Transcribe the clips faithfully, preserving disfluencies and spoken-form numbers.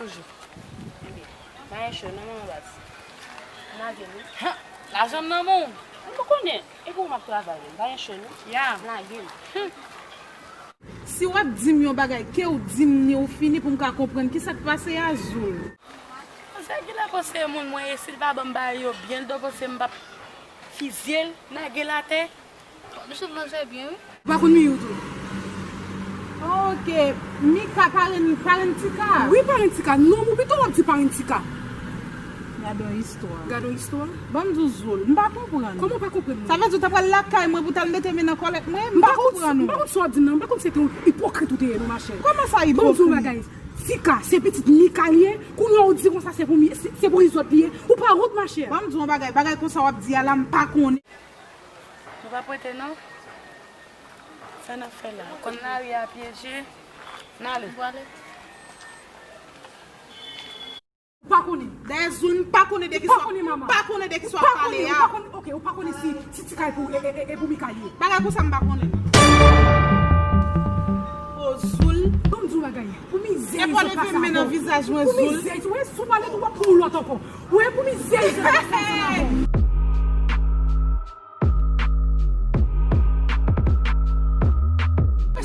Toujou. Ebyen, pa gen cho non, manman baz. Lage l wi. Lajan m nan men w. M pa konnen. E pou m ap travay wi. Pa gen cho non. Ya. Lage l. Si w ap di m yon bagay, ke w di m ni ou fini pou m ka konprann kisa k pase a, Zoul. Konsa ki la konse moun mwen ye, si l pa ban m bagay yo byen, l dwe panse m p ap fizye l, lage l atè. Misye manje byen, wi. Ou pa konn Miyou tou? Ok. Mika, parenn, parenn Tika? Wi, parenn Tika. Non, ou pito w ap di parenn Tika. Gade yon istwa. Gade yon istwa. Ban m di w, Zoul, m pa konprann. Kòman w pa konprann mwen? Sa vle di w ta pral lakay mwen pou w t al mete men nan kòlèt mwen? M pa konprann ou. M pa konn sa w ap di m nan. M pa konn si se te yon ipokrit ou te ye non, machè. Kòman sa ipokrit? Ban m di w yon bagay. Tika, se pitit Mika li ye. Kounye a ou di konsa se pou mi-, se, se pou Izot li ye. Ou pa wont, machè. Ban m di w yon bagay. Bagay konsa w ap di a la, m pa konnen. Nou pa prete non. Sa n ap fè la? Konn lari a pyeje. N ale. Ou pa konnen. Dayè, Zoul, m pa konnen de ki sa w ap pale a. Ou pa konnen, ou pa konnen, ok, ou pa konnen si, si Tika e pou, e, e, e, e pou Mika li ye. Bagay konsa m pa konnen. O, Zoul. Ban m di w bagay. Pou mizè Izot pase avè w. Pou mizè Izot, ou wè, si w pale tou w ap pran yon lòt ankò. Ou wè, pou mizè Izot pase ansanm avè w.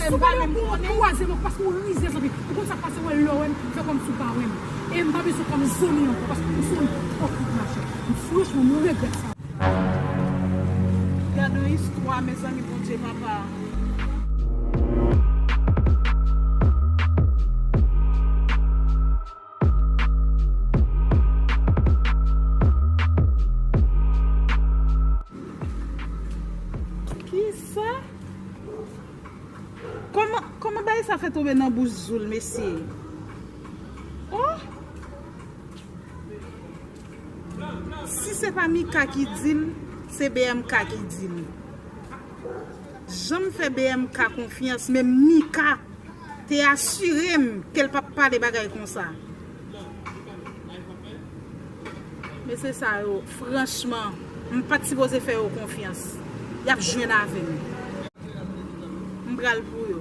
Sou pale pou ou kwaze mwen paske ou rizye zanmi. Ou konn sa k pase, wè lè w wè m fè kòmsi ou pa wè m. E m pa bezwen kòm zanmi ankò paske ou se yon ipokrit machè. Franchman, mwen regrèt sa. Gade yon istwa, mezanmi, Bondye papa. Kisa? Kòman, kòman bagay sa fè tonbe nan bouch Zoul, mesye? Oh! Si se pa Mika ki di l, se B M K ki di l. Jan m fè B M K konfyans, menm Mika te asire m ke l p ap pale bagay konsa. Mesye sa yo, franchman, m pa t sipoze fè yo konfyans. Y ap jwenn avè m. M pral pou yo.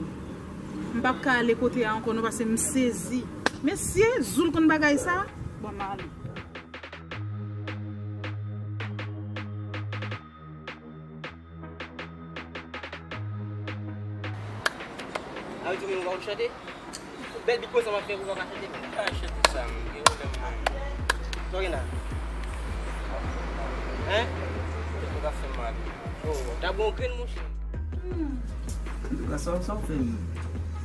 M p ap ka ale kote a ankò non, paske m sezi. Mesye, Zoul konn bagay sa? Bon, m ale. A, ou di mwen ou pa konn chante? Tout bèl bit konsa m ap fè, ou pa ka chante menm. Ka chante sa, m gen pwoblèm, man. Sa w gen la? Hein? Tèt mwen ka fè m mal. Oh, ta bon grenn, monchè. Hmm. Antouka, sa, sa w fè menm?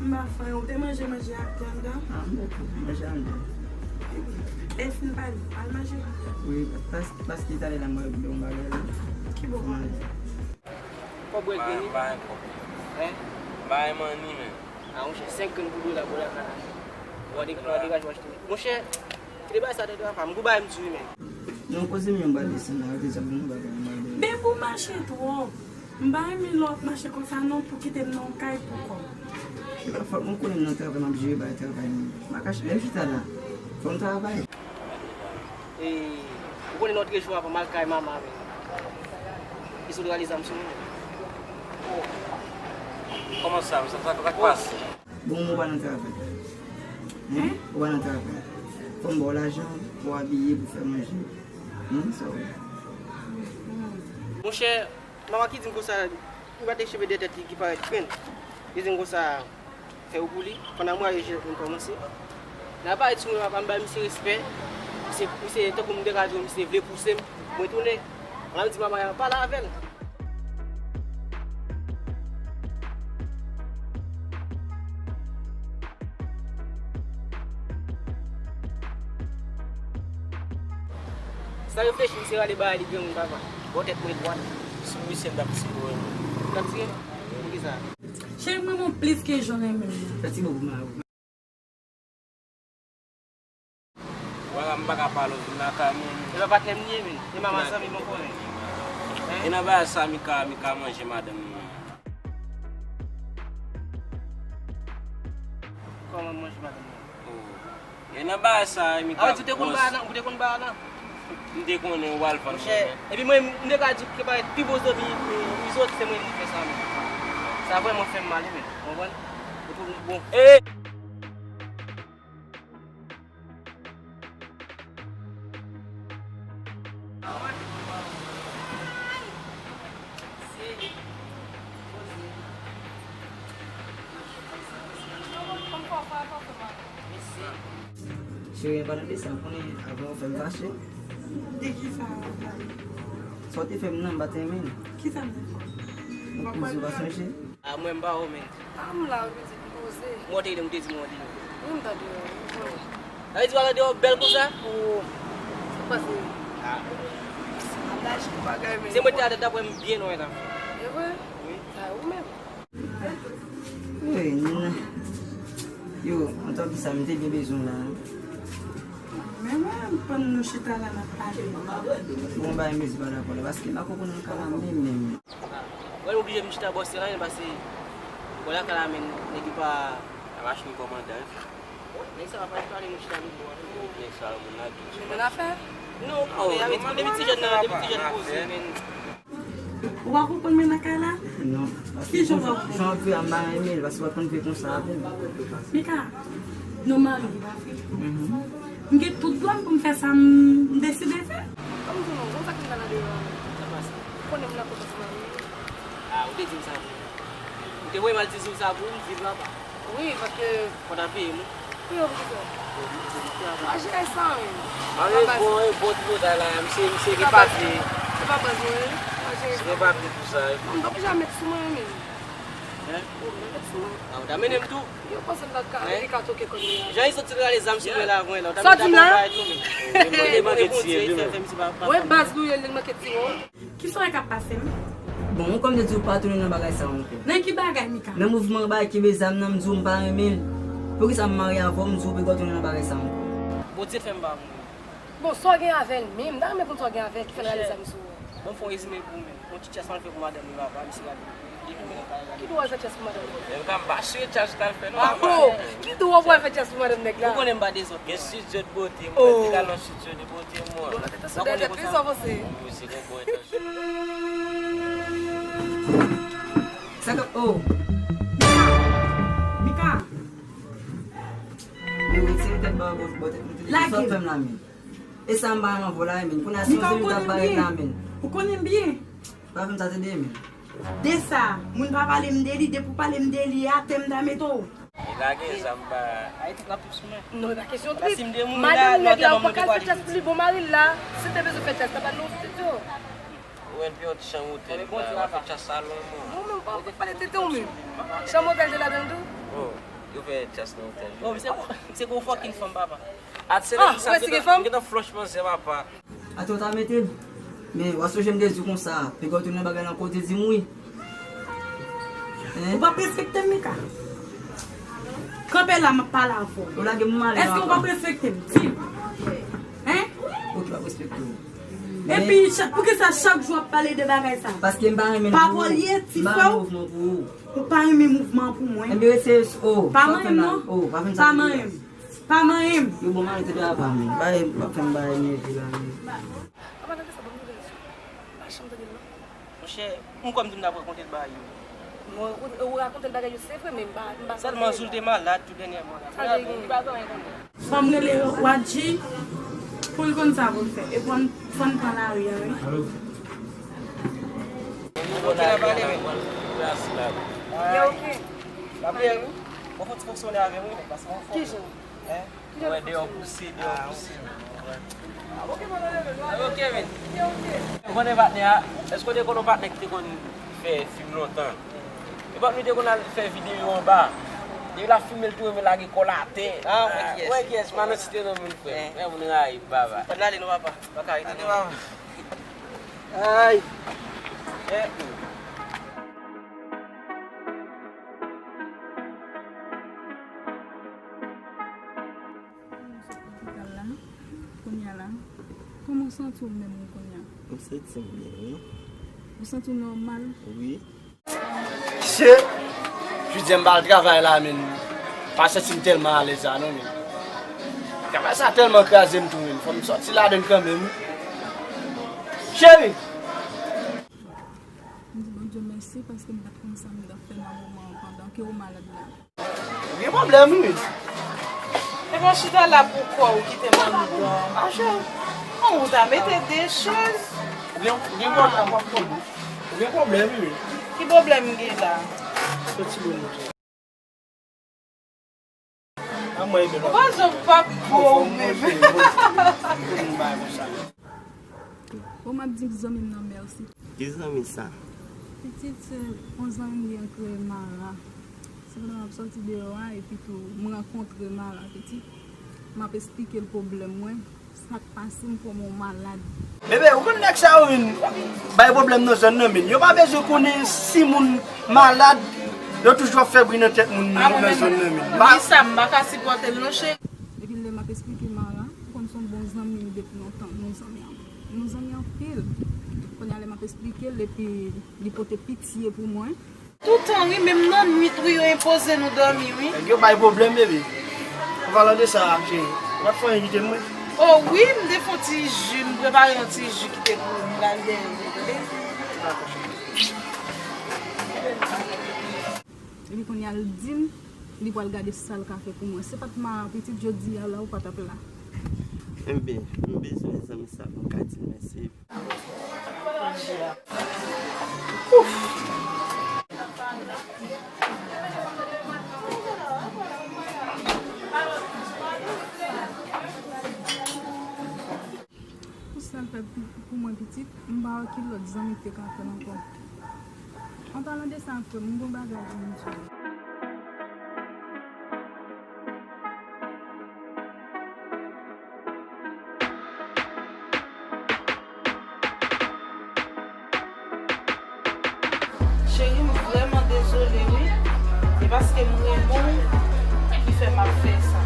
M pa fè anyen. Ou te manje manje a anndan? Ah, m te manje anndan. Lè fin pale, al manje. Wi, pas-, paske talè la mwen gen yon bagay la. Ki bò? Fò bwè grenn wi. M pa gen kòb. Hein? M pa gen manni, men. Ah, monchè, senk grenn pou dola, pou dola ka la. W a de-, w a degaje w achte. Monchè, kite bagay sa tande papa, m gou bagay m di wi, men. Non, koze m yon bagay desann la, yo te di ap yon bagay, yon bagay. Bebe ou mache twòp. M pa renmen lè w ap mache konsa non, pou kite m nan yon kay pou kò w. Se pa fòt mwen, konnen m nan travay, m ap jere bagay travay mwen. M pa kache, lè m chita la, fò m travay. E, ou konnen lòt jou a, m al kay manman, men. Li sot rale zam sou mwen. Oh. Kòman sa, sa, sa, sa k pase? Bon, ou pa nan travay. Hein? Ou pa nan travay. Fò m ba w lajan pou w abiye, pou w fè manje. Hein? Sa w vle? Monchè, manman ki di m konsa, li pa te cheve de tèt li ki parèt grenn. Li di m konsa, fè yo pou li. Pandan mwa yo jilèt mwen kòmanse. Nan aparèt sou mwen, m ap bay misye respè. Misye, misye, tankou m te ka di w, misye vle pouse m. Mwen tounen. Mwen di manman an, pale avè l. San reflechi, misye rale bagay li granmoun papa. Bò tèt mwen dwat. Si misye t ap tire w. T ap tire? Poukisa? Cheri, mwen renmen w plis ke jan renmen m nan. Fè ti mo pou mari w. Wala, m pa ka pale w, vin lakay mwen. E pa patnè m li ye, men. E manman zanmi m ankò, men. Hein? E nan bagay sa, Mika, Mika manje madanm mwen. Kòman manje madanm mwen? Oh. E nan bagay sa, Mika. Ah, ou te konn bagay la, ou te konn bagay la? M te konnen w al vann mwen. Monchè, epi mwen, m te ka di w ke parèt pi bon zanmi, e, Izo, se mwen ki fè sa, men. Sa vrèman fè m mal, wi, men. Ou konprann? Epi, bon. E! Cheri, pa tande sa, konnen avan w fè m fache. De ki sa w ap pale? Sa w te fè m nan, m pa t renmen l. Ki sa m te fè w? Mwen koze w pa sonje? A mwen m pa ou menm. A m la wi pitit, m poze. Mwen te ede m te di mwen te ede. Wi m tande w, m konnen. Sa vle di w al andeyò bèl konsa? O, sa k pase? A. Antaj pou bagay men. Se mwen te atè dapre m byen lwen la. E vre? Wi. Sa ou menm? Wi, n-, yo, antanke sa, m te gen bezwen w la. Men mwen, pandan nou chita la, n ap pale. Bon, bagay mezi pa dakò la, paske m pa konprann nan ka la menm, menm. Mwen oblije m chita bò se la, paske bò la ka la menm, nèg yo pa. A machin kòmandan. Nèg sa pa pale, pale, nou chita nou bò. Nèg sa, moun la tou. Men nan afè? Non, ou konnen, avè ti, depi ti jèn nan, depi ti jèn poze, men. Ou pa konprann men nan kay la? Non. Ki jan w pa konprann? Jan w ap fè a, m pa renmen l, paske w pa konn fè konsa avè m. Mika, non mari, ou pa vre? Mhm. M gen tout dwa m pou m fè sa m deside fè. Kòm tou non, konn sa ki m ta nan deyò a menm. Sa pase? Ou konnen m nan konpòtman mari. A, ou te di m sa vre. Ou te voye m al di w sa pou m di papa. Wi, paske. Fò w ta peye m wi. Peye w pou kisa? Manje ay sa wi. Manje bon, e bon ti bagay la, misye, misye gen papye. Se pa baz mwen, manje ay sa. Misye gen papye pou sa wi. M p ap janm met sou mwen menm. Hein? Ou pa met sou mwen. A, ou ta mennen m tou? Yo panse m ta ka, li ka toke kò m nan. Jan li soti rale zam sou mwen la, vre la. Sa w di m la? Mwen baz nou ye, li manke tire w. Kisa w wè k ap pase m? Bon, ou kòm te di ou pa tounen nan bagay sa ankò. Nan ki bagay, Mika? Nan mouvman bagay kenbe zam nan, m di w m pa renmen l. Poukisa m marye avè w, m di w ou poko tounen nan bagay sa ankò? Bondye fè m pa mouri. Bon, sa w gen avè l menm? M ta renmen konn sa w gen avè l ki fè l rale zam sou ou. Bon, m fè yon rezime pou ou menm. Yon ti chas m al fè pou madanm li papa, misye rale. Ki dwa w al fè chas pou madanm ou? Men m ka m pa asire chas ou t al fè non papa. Ki dwa w al fè chas pou madanm nèg la? Ou konnen m pa dezòd. Gen studio de beauté, mwen te ka nan studio de beauté mwen. Bon, entansyon dèyè tèt li sa w panse? Wi, se gen bon entansyon. Sa k ap, oh. Mika! Mika! Yo retire tèt ba bò, bò tèt mwen te di sa w ap fè m la men. E sa m pa renmen avè w la men. Kounye a se yon zemi k ap parèt la men. Ou konnen m byen. Pa fè m sa tande men. De sa, moun pa pale m de li, depi w pale m de li a, tè m ta mete w. Li lage zam ba. Ay, trip n ap trip sou mwen. Non, e pa kesyon trip. Madanm nèg la, ou pa ka al fè chas pou li, bon mari l la. Si l te bezwen fè chas, l ta ba l nan yon studio. Ou wè l pi yon ti chanm otèl la, w ap fè chas salon mwen. Non, men w pa pale tenten w menm. Chanm otèl te ladan l tou? Oh, yo fè chas nan otèl. Oh, misye, misye gon fucking fanm, papa. Atire sa, m gentan flòch manzè, papa. Atò w ta mete l. Men w a sonje m te di w konsa, piga w tounen bagay la ankò, w te di m wi. Hein? Ou p ap respekte m, Mika? Kanpe la, m ap pale avè w. Ou lage m male. Èske w p ap respekte m? Di m. Hein? Ou ki p ap respekte w. Epi, poukisa chak jou w ap pale de bagay sa? Paske m pa renmen l pou ou. Papa w l ye, ti frè w. M pa renmen mouvman pou ou. Ou pa renmen mouvman pou mwen. Enben, se, oh, pa manyen m, non. Oh, pa fè m sa. Pa manyen m. Pa manyen m. Yo bon mari tèt apa men. Bay, pa fè m bay nève la men. Apa nan sa bon nouvèl sou. Pa janm tande l non. Monchè, m kwè m di m t ap rakonte l bagay yo. Mwen, ou, ou rakonte l bagay yo, se vre, men m pa, m pa. Sèlman jou l te malad tou dènyèman la. Sa te gen. Li pa gen anyen konn. Fò m rele Wadji pou l konn sa pou l fè. E fò n, fò n pran lari a, wi. Yo oke. Mwen fè ti fonksyone avè m wi, paske mwen fò. Kijan? Hein? Mwen deyò pouse, deyò pouse. Ok, men. Ou konnen patnè a? Èske w te konn yon patnè ki te konn fè fim lontan? Epi nou te konn al fè videyo anba. Depi l ap filme, l tou renmen lage kò l atè. Ah, mwen kiyès. Mwen kiyès, m pa nan site non moun frè m. Frè moun rayi m, papa. Ann ale non, papa. Pa ka rete non. Ay. Eh. Kounye a la, kòman w santi w menm kounye a? M santi m byen, wi. Ou santi w nòmal? Wi. Mesye, jodi a m pa al travay la, men m pa santi m tèlman alèz sa non, men travay sa tèlman kraze m tou, men fò m sòti ladan l kanmenm. Cheri! M di Bondye mèsi paske m pa t konn sa m t ap fè nan moman an pandan ke w malad la. Ou gen pwoblèm, wi. Epa chita la pou kò w kite m anndan. Mache. Ou ta mete de chèz. Ou gen, ou gen pwoblèm, w ap tonbe. Ou gen pwoblèm, wi. Ki pwoblèm m gen la? Soti bò kote. Ou pa janm pa bon ou menm. Bon, m ap di zanmi m nan mèsi. Ki zanmi sa? Pitit, se yon zanmi m gen k rele Mara. Se pandan m ap sòti deyò a, epi tou, m rankontre Mara, pitit. M ap esplike l pwoblèm mwen. Sa k pase m kòman w malad. Bebe, ou konn nèg sa yo vin bay pwoblèm nan zòn nan, men yo pa bezwen konnen si moun malad, yo toujou ap fè bri nan tèt moun nan zòn nan, men. Wi, sa m pa ka sipòte l non, cheri. Epi lè m ap esplike Mara, ou konn se yon bon zanmi m depi lontan, nou zanmi an-, nou zanmi anpil. Kounye a lè m ap esplike l, epi li pote pitye pou mwen. Toutan wi, menm nan nwit wi, yo enpoze nou dòmi wi. Nèg yo bay pwoblèm, bebe. An palan de sa, cheri, w ap fè anyen envite m, wi. O wi, m te fè yon ti ji, m prepare yon ti ji kite pou m, m al dèyè, tande? Epi kounye a l di m, li pral gade sa l ka fè pou mwen. Se pa t Mara pitit, jodi a la, ou pa t ap la. Enben, m bezwen zanmi sa pou m ka di l mèsi. Pou sa l fè pou, pou mwen pitit, m pa wè ki lòt zanmi te ka fè l ankò. An palan de sa, frè m, m gon bagay pou m di w. Cheri, m vrèman dezole wi. E paske m renmen w ki fè m ap fè sa.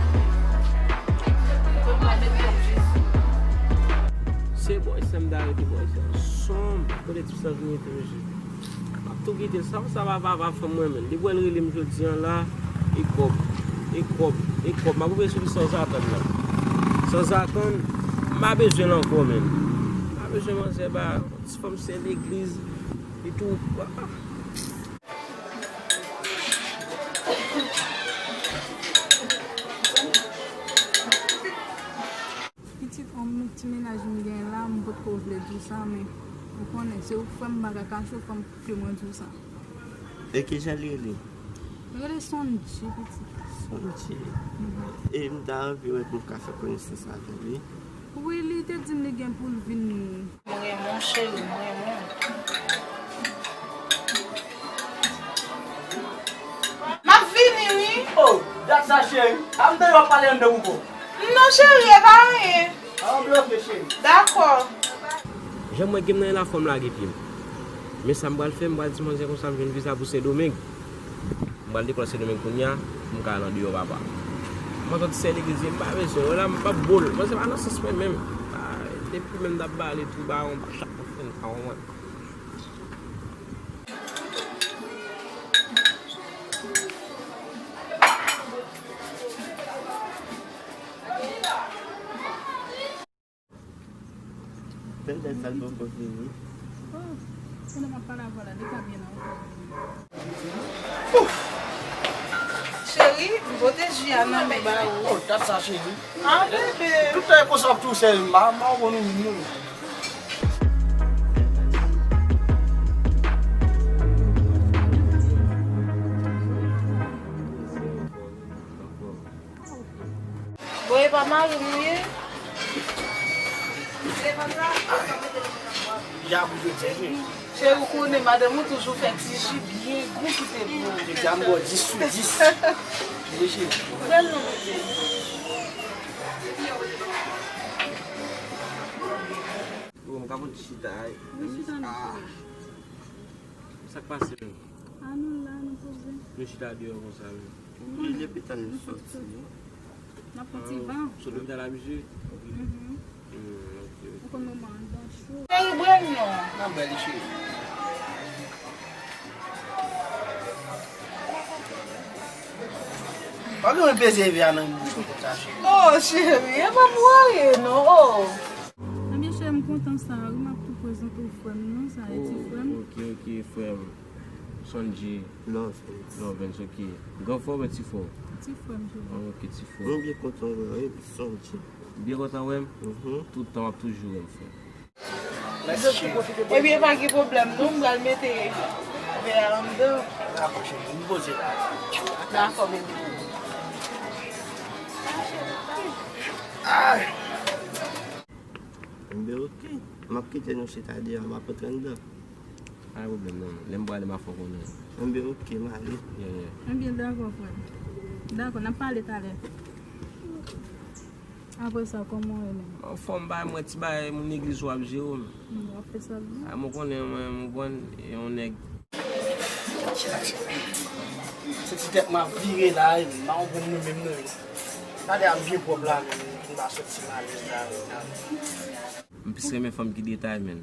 Mwen pa met kòm Jezi. Se bòy sa m ta rete bòy sa. Sonm, kote ti sa vini tou mesye. M ap tou kite sa, sa va, va, va fè mwen menm. Depi w rele m jodi a la, e kòb, e kòb, e kòb. M ap ouvri sou li sanzatann nan. Sanzatann, m pa bezwen l ankò menm. M pa bezwen manzè ba, ti fanm sè legliz, li tou. Pitit, yon ti mennaj m gen la, m potko vle di w sa, men ou konnen, se ou k fè m, m pa ka kache w, fò m ke mwen di w sa. E kijan li rele? Li rele Sondji, pitit. Sondji. Mhm. E m ta anvi wè pou m ka fè konesans avè li. Wi, li te di m li gen pou l vin. Mwen renmen w, cheri, mwen renmen w. M ap vini, wi. Oh, dat sa, cheri. A m tande w ap pale anndan pou kò. Non, cheri, e pa anyen. A, anble w fè, cheri. Dakò. Jan m wè ke m nan la, fò m lage pye m. Men sa m pral fè, m pral di manzè konsa m jwenn viza pou Sendomeng. M pral dekole Sendomeng kounye a, pou m ka al andeyò papa. M antan ti sè legliz, m pa bezwen, wè la, m p ap bo l. Manzè pa nan sans mwen menm. Ah, depi menm n ap bale tou, ba yon chak mwen fè n ka wè. Bèl dèt sa l poko fini. Oh, pandan m ap pale avè w la, li pa byen ankò. Cheri, m pote ji a nan men ba ou. Oh, dat sa, cheri. Ah, bebe. Tout tan e konsa w ap touse, m pa, m pa konn ou menm non. Bon, e pa mari m ou ye? Ya pou yo ti ji. Cheri, ou konnen madanm ou toujou fè ti ji byen gou kite pou ou. Deja m bò dis sou dis. Wi, cheri. Bèl non, bebe. Bon, m ka pou chita, wi. Wi, chita, non, cheri. Sa k pase menm? A nou la, nou poze. Nou chita deyò konsa menm. Wi, depi tan nou sòti. N ap pran ti van. Sot lopital abitye? Mhm. Hmm, ok, ok. Ou konn moman an dan cho. Cheri, bwè non. Nan bèl cheri. Pa gen mwen peze ve a nan bouch ou konsa, cheri. Oh, cheri, e pa pou anyen non, oh. Ebyen, cheri, m kontan sa, wi, m ap tou prezante w frè m nan, sa e ti frè m. Oh, ok, ok, frè m. Sondji. Lovens. Lovens, ok. Gran frè w oubyen ti frè w? Ti frè m, cheri. Ah, ok, ti frè w. Mwen byen kontan wè w, wi, Sondji. Byen kontan wè m? Mhm. Tout tan w ap toujou wè m, frè m. Mèsi, cheri. Ebyen, pa gen pwoblèm, non, m pral mete vè a anndan. Dakò, cheri, m poze la. Dakò, bebe. Enben, oke. M ap kite nou chita deyò, m ap antre anndan. Pa gen pwoblèm, non. Lè m prale, m a fè w konnen. Enben, oke, m ale. Yeah, yeah. Enben, dakò, frè m. Dakò, n ap pale talè. Apre sa, kòman w ye menm? Anfòm, bay mwen ti bagay, moun legliz w ap jere w. Hmm, w ap fè sa byen. A, mwen konnen, mwen, mwen konn, e yon nèg. Se ti tèt m ap vire la, e m pa konprann mwen menm, non. Gade a m byen pwòp la, menm, pou m pa sòti m alèz la, menm. M plis renmen fanm ki detay, menm.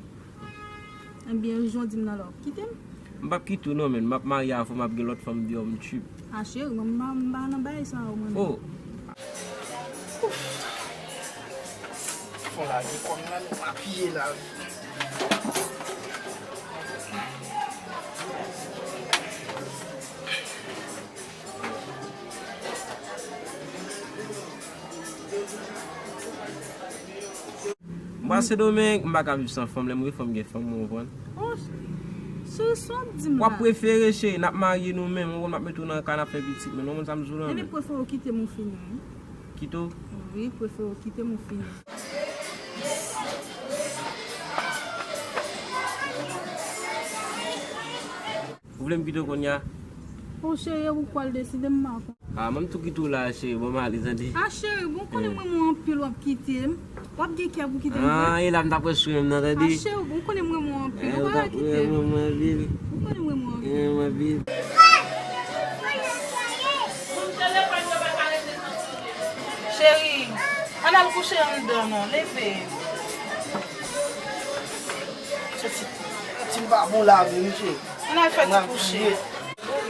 Ebyen, jan w di m nan la, w ap kite m? M p ap kite w non, menm. M ap marye avè w, m ap gen lòt fanm deyò, m tchuip. A, cheri, mwen, m pa, m pa nan bagay sa yo, mwen menm. Oh! Fò lage kò m la, nou pa piye la. Mwen Sendomeng, m pa ka viv san fanm. Lè m gen fanm, gen fanm, ou konprann? Oh, cheri, sa w ap di m la? W ap prefere, cheri, n ap marye nou menm, ou konprann, m ap mete w nan kay, n ap fè pitit, men ou konprann sa m di w la, men. Ebyen, prefere w kite m, ou fini, wi. Kite w? Wi, prefere w kite m, ou fini. Ou vle m kite w kounye a? O cheri, e ou k pral deside, m pa konn. A, mwen m tou kite w la, cheri, bon, m ale, tande. A, cheri, bon, konnen m renmen w anpil, w ap kite m. W ap gen kè pou kite m vre? A, e la m t ap wè sou menm nan, tande. A, cheri, bon, konnen m renmen w anpil, ou pa ka kite m. Ou konnen m renmen w anpil. Ou renmen m anpil. Cheri, ann al kouche anndan non, leve. Santi, santi m pa bon la vre, mesye. Ann al fè ti kouche.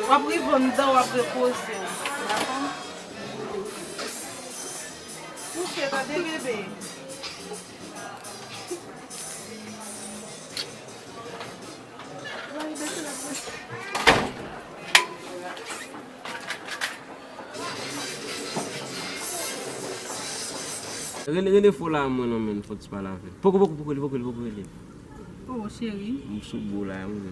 W ap rive anndan, w ap repoze w. Dakò? Kouche, tande, bebe. Rele, rele fò la, mwen non, menm, fò ti pale avè l. Poko, poko, poko rele, poko rele, poko rele. Oh, cheri. M sou bo la, mwen.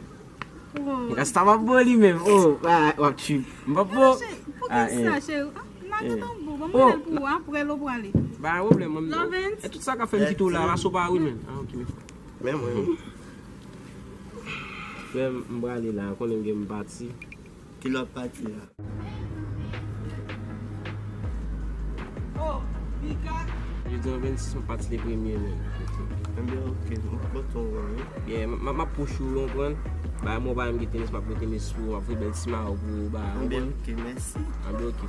Oh. Rasta m ap bo li menm. Oh, ah, w ap tchwi. M p ap bo. Poukisa, cheri? Ah, n a tann ou bo. Ban m rele l pou ou, apre l ou prale. Pa gen pwoblèm, mwen. Lovens. E tout sa k ap fè m kite w la, la so pa wi menm. Ah, ok, men. Men mwen. Frè m, m prale la, konnen m gen m pati. Kilè w ap pati la? Oh, Pika! Jodi an vennsis, m pati le premye, men. Enben, ok, m ap pote yon wòl, wi. Yeah, m, m, m ap push ou, ou konprann? Ba, mwen, ba, m gen tenis, m ap gen tenis pou ou, m ap voye bèl ti mayo pou ou, ba, ou konprann? Enben, ok, mèsi. Enben, ok.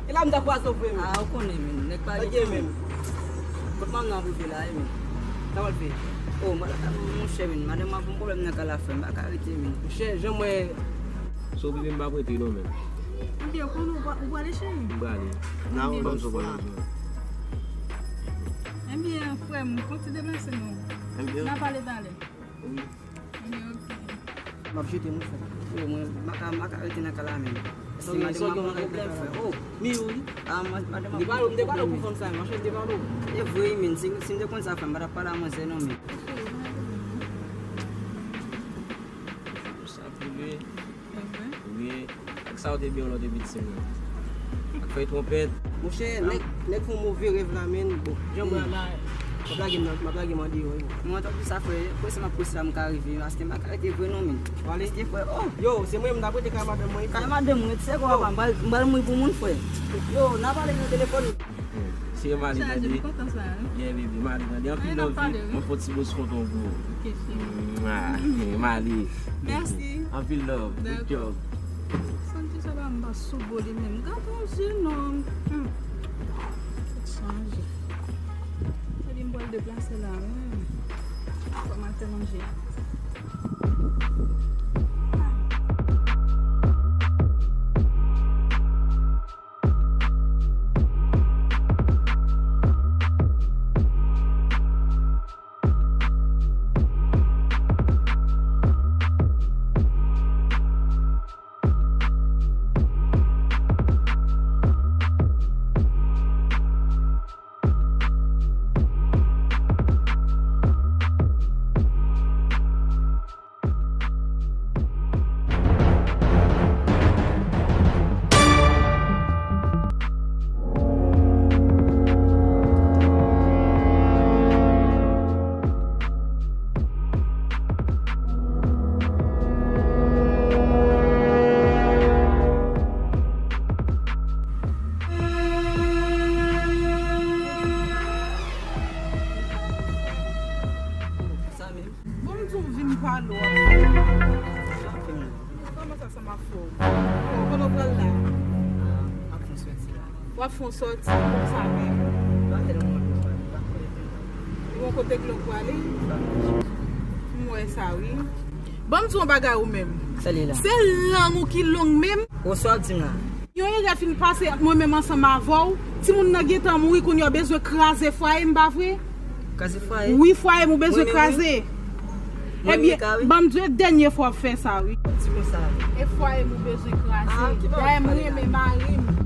E la m ta kwaze w vre, men. Ah, ou konnen, men. Nèg pa gen men. Kot manman nan rive la, e men. Sa w al fè? Oh, madanm, monchè, men. Madanm mwen ap yon pwoblèm nan kay la, frè m. M pa ka rete, men. Monchè, jan mwen. So, bebe, m pa prete non, men. Ebyen, konnen ou pra-, ou prale, cheri? M prale. Nan yon lòt fwa. Ebyen, frè m, fon ti deplase non. Ebyen. N a pale talè. Wi. Ebyen, ok. M ap jete mwen, frè. Yo, mwen, m pa ka, m pa ka rete nan kay la menm. Èske madanm mwen ap pran pwoblèm, frè? Oh. Mi wi. Ah, ma-, madanm ap pran pwoblèm. M te pale w pou fanm sa, m ap te pale w. E vre, men, si, si m te konn sa, frè m, m pa t ap pale a manzè non, men. Sa prive. Wi. Ak sa ou te byen lè w te piti, men. Ak fèy twonpèt. Monchè, nèg, nèg fè yon move rèv la, men. Bon, jan mwen la, m ap lage m nan, m ap lage m andeyò, wi. Mwen, antanke sa, frè, prese m ap prese la, m ka rive. Paske m pa ka rete vre non, men. Paske, frè, oh! Yo, se mwen, m t ap rete kay madanm mwen. Kay madanm mwen, se kwa, papa, m pral, m pral mouri pou moun, frè. Yo, n a pale nan telefòn. Se Mali, tande. Chaje, m kontan sa, wi. Yeah, baby, Mali, tande. Anpil love, wi. Mwen fè ti bous kontan pou ou. Ok, cheri. Mwa, Mali. Mèsi. Anpil love. Good job. Santi sa pa m pa sou bo li menm. Gade yon jenòm. Hmm. Tout chanje. Sa di m pral deplase la, wi. Fò m al fè manje. W ap fè yon sòti konsa menm. Li gon kote k lòk prale. M wè sa wi. Ban m di yon bagay ou menm. Se lang ou ki long menm. Ou sa w ap di m la? Yon erè fin pase ant mwen menm ansanm avè w. Timoun nan gentan mouri kounye a, bezwen kraze fwaye m pa vre? Kraze fwaye? Wi, fwaye m ou bezwen kraze. Ebyen, ban m di w dènye fwa w ap fè sa wi. Di konsa. E fwaye m ou bezwen kraze. Dayè m renmen mari m.